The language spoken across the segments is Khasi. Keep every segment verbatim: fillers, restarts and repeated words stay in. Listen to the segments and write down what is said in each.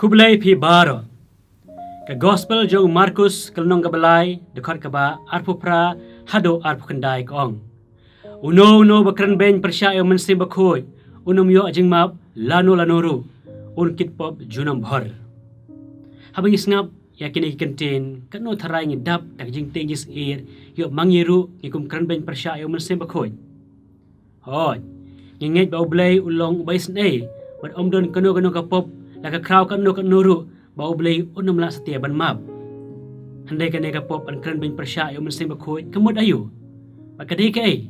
Khublei phi baroh. Ka gospel jong Markus ka lynnong kaba lai, dkhot kaba arphew phra haduh arphew khyndai ka ong: Uno uno ba kren beiñ pyrshah ïa u Mynsiem Bakhuid, un ym ïoh jingmap lano lano ruh, un kit pop junom bhor. Haba ngi sngap ïa kine ki kyntien, katno tharai ngi dap da ka jingtieng jingsyier, ïoh ma ngi ruh ngi kum kren beiñ pyrshah ïa u Mynsiem Bakhuid. Hooid, ngi ngeit ba U Blei u long uba isynei, bad ym don kano kano ka pop, la ka khraw kano kano ruh, ba U Blei un ym lah satia ban map. Hynrei kane ka pop ban kren beiñ pyrshah ïa u Mynsiem Bakhuid ka mut aïu? Bad ka dei kaei?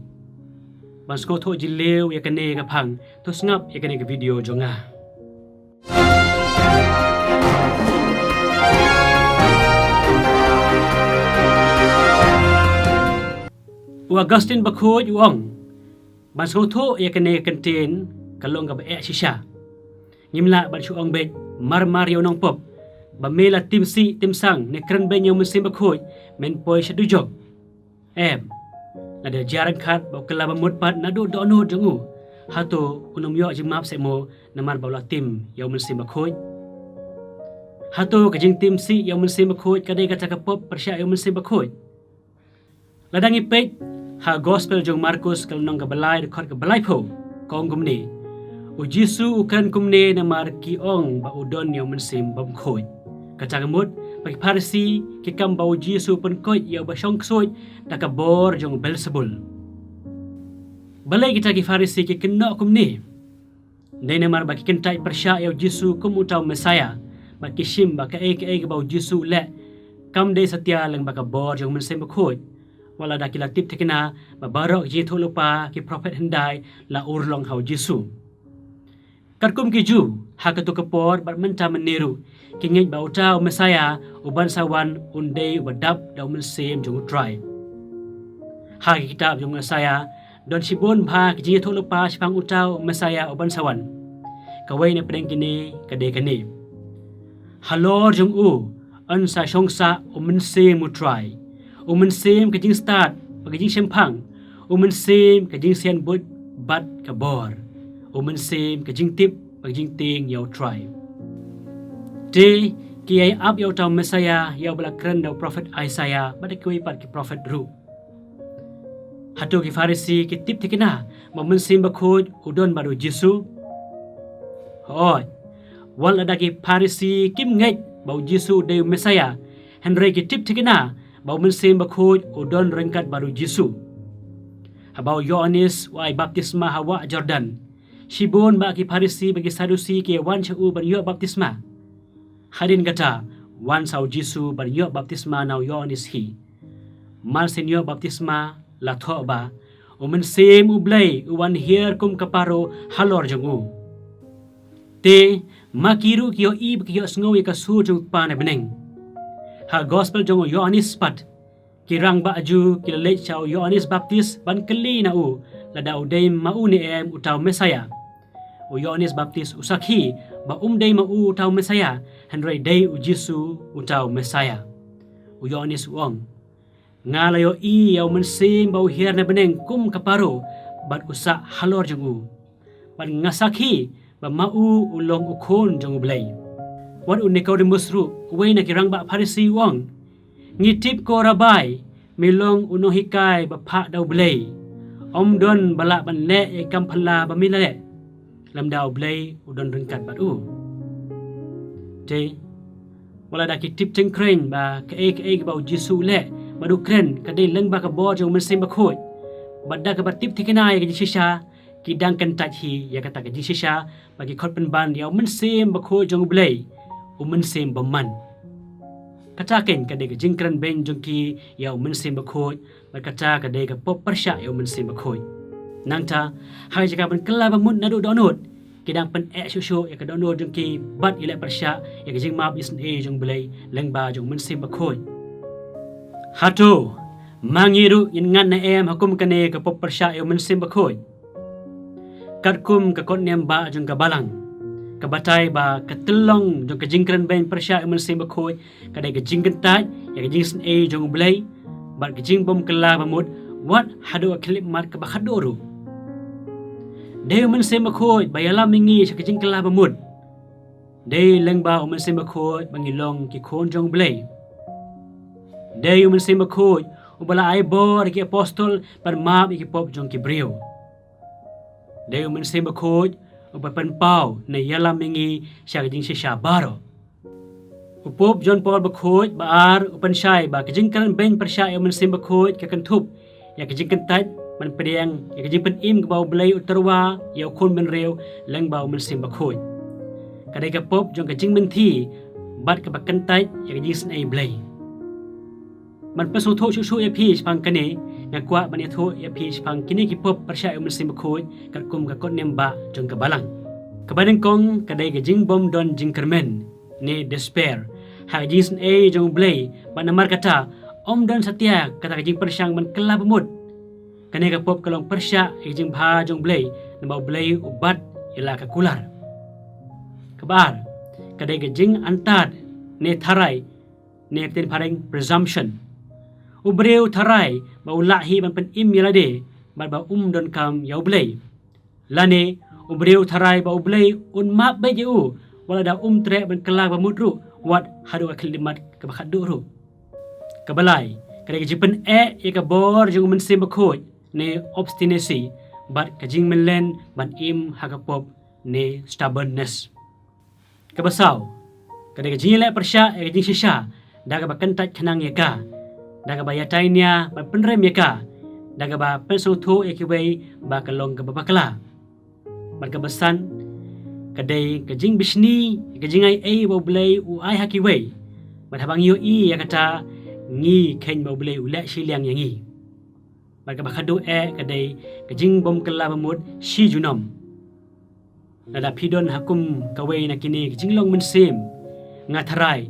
Ban sngewthuh jylliew ïa kane ka phang, to sngap ïa kane ka video jong nga. U Augustine Bakhuid u ong, ban sngewthuh ïa kane ka kyntien ka long kaba eh shisha. Ngim lah ban shu ong beit mar mar ïa u nongpop ba me la tim sih tim sang ne kren beiñ ïa u Mynsiem Bakhuid men poi sha dujok. Em. Lada jia ryngkat ba u kylla bamut pat naduh dohnud jong u, hato un ym ïoh jingmap seh mo namar ba u la tim ïa u Mynsiem Bakhuid? Hato ka jingtim sih ïa u Mynsiem Bakhuid ka dei kata ka pop pyrshah ïa u Mynsiem Bakhuid? Lada ngi peit ha gospel jong Markus ka lynnong kaba lai dkhot kaba laiphew, ka ong kumne: U Jisu u kren kumne namar ki ong ba u don ïa u Mynsiem Bakhuid. Kata ka mut ba ki Pharisi ki kam ba U Jisu u pynkoit ïa uba shong ksuid da ka bor jong u Belsebul. Balei kita ki Pharisi ki kynnoh kumne? Dei namar ba ki kyntait pyrshah ïa U Jisu kum uta u Messaïah, bad ki shim ba kaei kaei kaba U Jisu u leh kam dei satia lyngba ka bor jong u Mynsiem Bakhuid, wat lada ki la tip thikna ba baroh ki jingïathuhlypa ki prophet hyndai la urlong ha U Jisu. Katkum ki Jiw, ha kato ka por bad mynta mynne ruh, ki ngeit ba uta u Messaïah uban sa wan un dei uba dap da u Mynsiem jong U Trai. Ha ki kitab jong u Isaiah, don shibun bha ki jingïathuhlypa shaphang uta u Messaïah uban sa wan. Kawei na pdeng kine ka dei kane: Halor jong u yn sa shong sah u Mynsiem U Trai, u Mynsiem ka jingstad bad ka jingshemphang, u Mynsiem ka jingsianbuit bad ka bor, u Mynsiem ka jingtip bad ka jingtieng ïa U Trai. Te ki ïai ap ïa uta u Messaïah ïa uba la kren da u prophet Isaiah bad da kiwei pat ki prophet ruh. Hato ki Pharisi ki tip thikna ba u Mynsiem Bakhuid u don bad U Jisu? Hooid. Wat lada ki Pharisi kim ngeit ba U Jisu u dei u Messaïah, hynrei ki tip thikna ba u Mynsiem Bakhuid u don ryngkat bad U Jisu. Haba u Ïoannis u ai baptisma ha wah Jordan, shibun bah ki Pharisi bad ki Sadusi ki wan sha u ban ïoh baptisma. Hadien kata, wan sa U Jisu ban ïoh baptisma na u Ïoannis hi. Mar syn ïoh baptisma, la thoh ba: U Mynsiem U Blei u wan hiar kum ka paro halor jong u. Te ma ki ruh ki ïohi bad ki ïohsngew ïa ka sur jong U Kpa na bneng. Ha gospel jong u Ïoannis pat, ki rangbah Jiw ki la leit sha u Ïoannis Baptis ban kylli na u lada u dei ma u ne em uta u Messaïah. U Ïoannis Baptis u sakhi ba um dei ma u uta u Messaïah, hynrei dei U Jisu uta u Messaïah. U Ïoannis u ong: Nga la ïohi ïa u Mynsiem ba u hiar na bneng kum ka paro bad u sah halor jong u, bad nga sakhi ba ma u u long u Khun jong U Blei. Wat u Nikodemus ruh, uwei na ki rangbah Pharisi, u ong: Ngi tip ko, Rabbi, me long u nonghikai ba phah da U Blei. Ym don ba lah ban leh ïa ki kam phylla ba me la leh, lymda U Blei u don ryngkat bad u. Te wat lada ki tip tyngkreiñ ba kaei kaei kaba U Jisu u leh bad u kren ka dei lyngba ka bor jong u Mynsiem Bakhuid, bad da kaba tip thikna ïa ka jingshisha, ki dang kyntait hi ïa kata ka jingshisha ba ki khot pynban ïa u Mynsiem Bakhuid jong U Blei, u Mynsiem Bymman. Kata keiñ ka dei ka jingkren beiñ jong ki ïa u Mynsiem Bakhuid, bad kata ka dei ka pop pyrshah ïa u Mynsiem Bakhuid. Nangta, ha ka jaka ban kylla bamut naduh dohnud, ki dang pyneh shuh shuh ïa ka dohnud jong ki bad ïaleh pyrshah ïa ka jingmap isynei jong U Blei lyngba jong u Mynsiem Bakhuid. Hato ma ngi ruh ngin ngat ne em ha kum kane ka pop pyrshah ïa u Mynsiem Bakhuid? Katkum ka kot niam bah jong ka Balang, ka batai ba ka tyllong jong ka jingkren beiñ pyrshah ïa u Mynsiem Bakhuid ka dei ka jingkyntait ïa ka jingisynei jong U Blei bad ka jingbym kylla bamut wat haduh ka khyllipmat kaba khatduh ruh. Dei u Mynsiem Bakhuid ba ïalam ïa ngi sha ka jingkylla bamut. Dei lyngba u Mynsiem Bakhuid ba ngi long ki khun jong U Blei. Dei u Mynsiem Bakhuid uba la ai bor ïa ki apostol ban map ïa ki pop jong ki briew. Dei u Mynsiem Bakhuid uba pynpaw ne ïalam ïa ngi sha ka jingshisha baroh. U Pope John Paul Bakhuid ba ar u pynshai ba ka jingkren beiñ pyrshah ïa u Mynsiem Bakhuid ka kynthup ïa ka jingkyntait ban pdiang ïa ka jingpynim kaba U Blei u tyrwa ïa u khun bynriew lyngba u Mynsiem Bakhuid. Ka dei ka pop jong ka jingmynthi bad kaba kyntait ïa ka jingisynei Blei. Ban pynsngewthuh shuh shuh ïa phi shaphang kane, nga kwah ban ïathuh ïa phi shaphang kine ki pop pyrshah ïa u Mynsiem Bakhuid katkum ka kot niam ba jong ka Balang. Kaba nyngkong ka dei ka jingbym don jingkyrmen ne despair ha ka jingisynei jong U Blei, bad namar kata ym don satia kata ka jingpyrshang ban kylla bamut. Kane ka pop ka long pyrshah ïa ka jingbha jong U Blei, namar U Blei u bat ïa la ka kular. Kaba ar ka dei ka jingantad ne tharai, ne ktien phareng presumption. U briew tharai ba u lah hi ban pynim ïa lade bad ba um donkam ïa U Blei. Lane u briew tharai ba U Blei un map beit ïa u wat lada um treh ban kylla bamut ruh, wat haduh ka khyllipmat kaba khatduh ruh. Kaba lai ka dei ka jingpyneh ïa ka bor jong u Mynsiem Bakhuid ne obstinacy, bad ka jingmyllen ban im ha ka pop ne stubbornness. Kaba saw ka dei ka jingïaleh pyrshah ïa ka jingshisha da kaba kyntait khnang ïa ka, da kaba ïatai nia ban pynrem ïa ka, da kaba pynsngewthuh ïa kiwei ba ka long kaba bakla. Bad kaba san ka dei ka jingbishni ïa ka jingai ei ba U Blei u ai ha kiwei. Bad haba ngi ïohi ïa kata, ngi kheiñ ba U Blei u leh shiliang ïa ngi. Bad kaba khatduh eh ka dei ka jingbym kylla bamut shi junom. Lada phi don ha kum kawei na kine ki jinglong mynsiem, nga tharai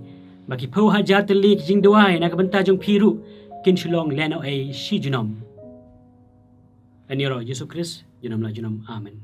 ba ki phew hajar tylli ki jingduwai na ka bynta jong phi ruh kin shu long lehnohei shi junom. Yn ïaroh Jisu Khrist junom la junom. Amen.